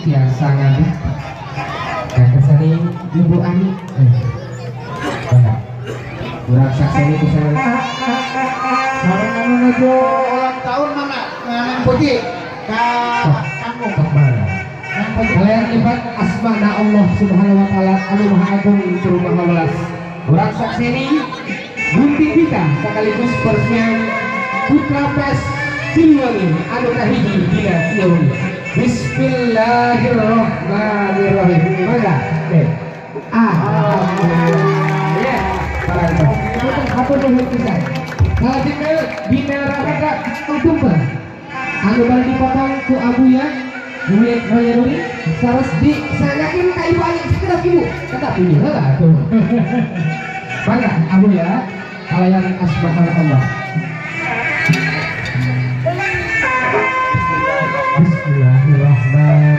tiasa ngabdi. Kersane Ibu Ani. Mangga. Urang sakseni pisan. Sareng anu nuju ulang tahun mana? Nang Puji ka Kang. Sok mana? Nang Puji. Kalian nyebat asmana Allah Subhanahu wa taala anu Maha Agung tur Maha Welas. Urang sakseni gunting pita sekaligus peresmian Putra Fest Siliwangi anu kahiji dina ieu wengi. Bismillahirrahmanirrahim. Mangga. Deh. Alhamdulillah. Ya, parantos. Hatur nuhun pisan. Salajengna dina raraga tumpeng anu bade dipotong ku Abuya Buyet Royaruri saros disangakeun ka Ibu Ani. Sakedap, Ibu, kedap ini heula atuh. Mangga, Abuya, kalayan asma Allah. Bismillahirrahmanirrahim.